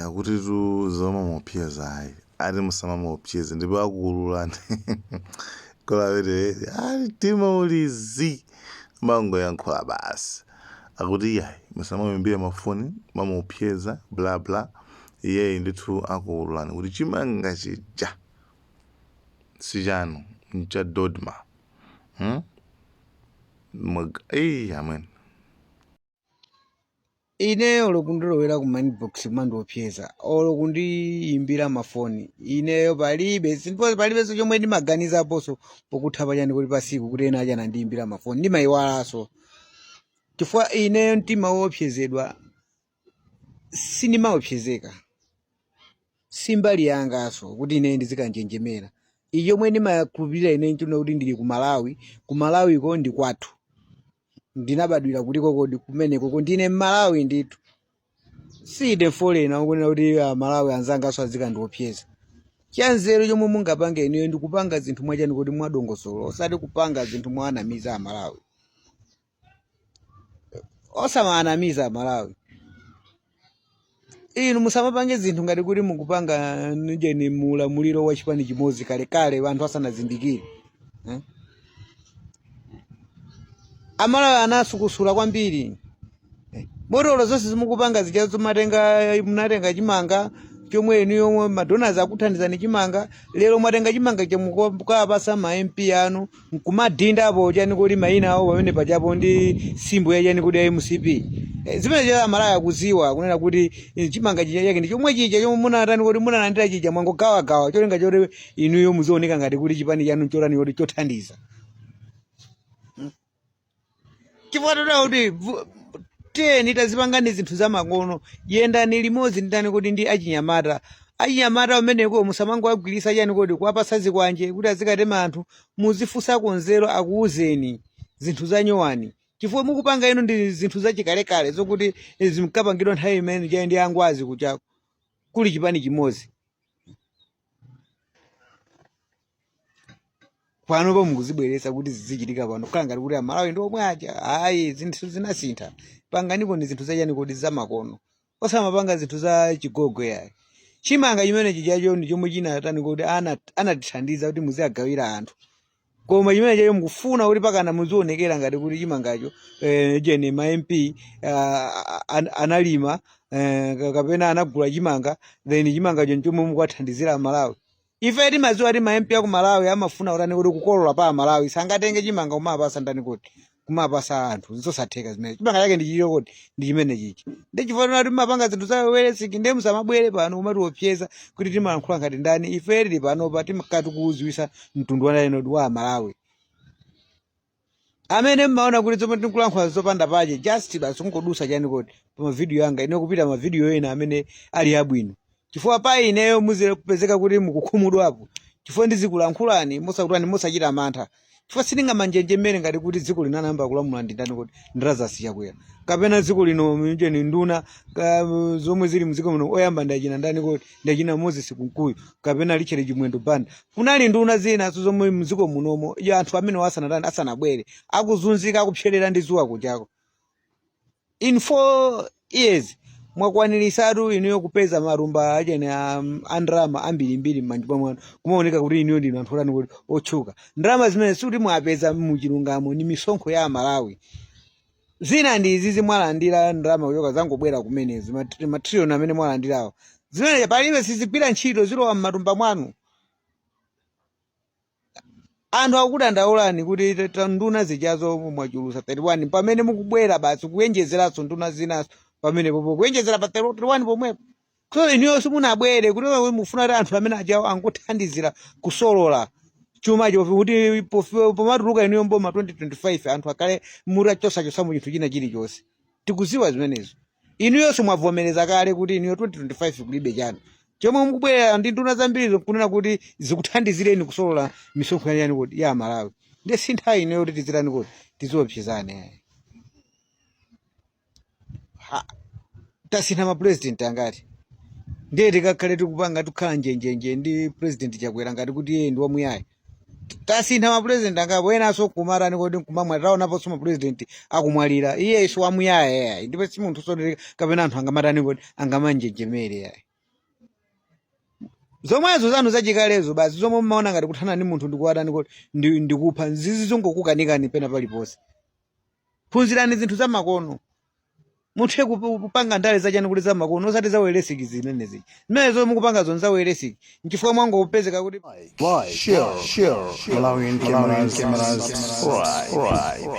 Akutitu zomamuopseza ayi, ati musamamuopseze ndipo akuululani. Kola amene ali mtima uli zii, mangoyankhula basi. Akuti iyayi, musamamuimbire mafoni mamuopseza bla bla. Iyeyi ndithu akuululani kuti chimanga chija sichanu, ncha DoDMA. Hmm? Eyi amwene. Ineyo olo kundilowera ku inbox kumandiopseza, olo kundiyimbira mafoni, ineyo palibe simpo, palibenso chomwe ndimaganizaponso pokutha pachani kuti pasiku kuti ena achana ndiyimbira mafoni, ndimayiwalanso, chifukwa ineyo mtima woopsezedwa sindimaopsezeka, simbali yanganso kuti ine ndizikanjenjemera. Ichi chomwe ndimakhulupirira ine nchona kuti ndili ku Malawi, ku Malawiko ndi kwathu, ndinabadwira kuliko kodi kumeneko, ndine Mmalawi ndithu, sine foreigner ukunena kuti Amalawi anzanganso azikandiopseza. Chanzeru chomwe mungapange inuyo ndi kupanga zinthu mwachani kuti mwadongosolo, osati kupanga zinthu mwanamiza Amalawi, osamanamiza Amalawi. Inu musamapange zinthu ngati kuti mukupanga nijeni mulamuliro wa chipani chimodzi kalekale anthu asanazindikire, eh? Amalawi anasukusula kwambiri. Motolo zonse zimukupanga zija zimatenga, munatenga chimanga chomwe inu yomwe madonors akuthandizani chimanga, lero mwatenga chimanga chomukapasa ma MP anu nkumadindapo chani kuti mayina awo pamene pajapo ndi symbol ya chani kuti ya MCP. Zimene cha Amalawi akuziwa kunena kuti chimanga chija chake ndi chomwe chija chomwe munatani kuti munalandira chija, mwangogawagawa cholinga choti inuyo muzioneka ngati kuti chipani chanu chotani kuti chothandiza, chifukwa toda kuti tiyeni tazipangani zinthu zamakono, yendani limodzi nditani kuti ndi achinyamata. Achinyamata ameneko musamangowagwirisa chani kuti kuwapasa zikwanje kuti azikatema anthu, muzifunsako nzeru akuwuzeni zinthu zanyowani, chifukwa mukupanga inu ndi zinthu zachikalekale zokuti zimkapangidwa nthawi imene chayi ndi angwazi kuchako kuli chipani chimodzi. Panopa mukuzibweretsa kuti zizichitika pano kukhala ngati kuti Amalawi ndi omwe aja. Ayi, zinthu zinasintha. Panganiko ndi zinthu zachani kodi zamakono, osamapanga zinthu za chigogwe yayi. Chimanga chimene chijacho ndi chomwe chinatani kuti anatithandiza kuti muziyagawira anthu, koma chimene chacho mukufuna kuti pakana muzionekera ngati kuti chimangacho jene ma MP analima kapena anagula chimanga, then chimangacho nchomwe mukuwathandizira Amalawi. Ife timadziwa kuti ma MP aku Malawi amafuna kutani kuti kukolola pa Malawi, sangatenge chimanga kumapasa ndani kuti kumapasa anthu, zosatheka zimene. Chimanga chake ndi chiliyo kuti ndi chimene chichi, ndi chifukwa kuti mapanga zinthu za weresiki. Ndiye musamabwere pano kumatiopseza kuti timalankhula ngati ndani. Ife tili panopa timakati kuuziwisa mtundu wa ndani wa Malawi amene mmaona kuti zomwe tikulankhula zopanda pache, just basi kungodusa chani kodi pa mavidiyo anga ine kupita mavidiyo ena amene ali abwino, chifukwa pa ineyo muzipezeka kuti mukukhumudwapo, chifukwa ndizikulankhulani mosakutani mosachita mantha, chifukwa sindingamanjenjemere ngati kuti dziko lino anayamba kulamula ndi ndani kuti ndi Lazarus Chakwera, kapena dziko lino mjeni nduna zomwe zili mdziko muno oyamba ndi achina ndani kuti ndi achina Moses Kunkuyu kapena Richard Chimwendo Banda. Kunali nduna zina zomwe mdziko munomo ya anthu amene asanatani asanabwere akuzunzika, akupserera ndi zuwa kuchako. In 4 years mwakwanirisatu inuyo kupeza matumba achene a ndalama ambirimbiri m'manja mwanu, kumaoneka kuti inuyo ndinu anthu otani kuti otchuka. Ndalama zimene sikuti mwapeza muchilungamo, ni misonkho ya Amalawi. Zina ndi izizi mwalandira ndalama kuchoka zangobwera kumenezi, matriliyoni amene mwalandirawo, zimene palibe sizigwira ntchito, zilowa m'matumba mwanu. Anthu akudandaulani kuti nduna zijazo mwachulusa 31, pamene mukubwera basi kuyenjezeranso nduna zinaso pamene popo kuyenjezera pa 31 pomwepo. So inuyo simunabwere kuti mufuna kuti anthu amene ajawo angothandizira kusolola chumacho kuti pomatuluka inuyo mboma 2025 anthu akhale mutachosachosamo chinthu china chilichonse. Tikuziwa zimenezo. Inuyonso mwavomereza kale kuti inuyo 2025 kulibe chanu. Chomwe mukubwera ndi nduna zambiri kunena kuti zikuthandizireni kusolola misonkho yani kuti ya Malawi. Ndiye si nthawi inuyo kuti tizitani kuti tiziopsezane. Tasintha ma president angati? Ndiye tikakhale tikupanga tikukhala njenjenje ndi President Chakwera ngati kuti iye ndi wamuyaya. Tasintha ma president angapo, enanso kumatani kodi kumamwa, taonaponso ma president akumwalira. Iye si wamuyaya yayi, ndipo si munthu soti kapena anthu angamatani kodi angamanjenjemere yayi. Zomwezo zanu zachikalezo basi, zomwe mumaona ngati kuthana ndi munthu ndikuwatani kuti ndikupha nzizi, zongokukanikani pena paliponse. Phunzirani zinthu zamakono, muthe kupanga ndale zachani kuti zamakono, osati zauyelesiki zimenezi. Zimenezo mukupanga zoni zauyelesiki, nchifukwa mwangopezeka kuti Like, share, Malawian cameras, subscribe.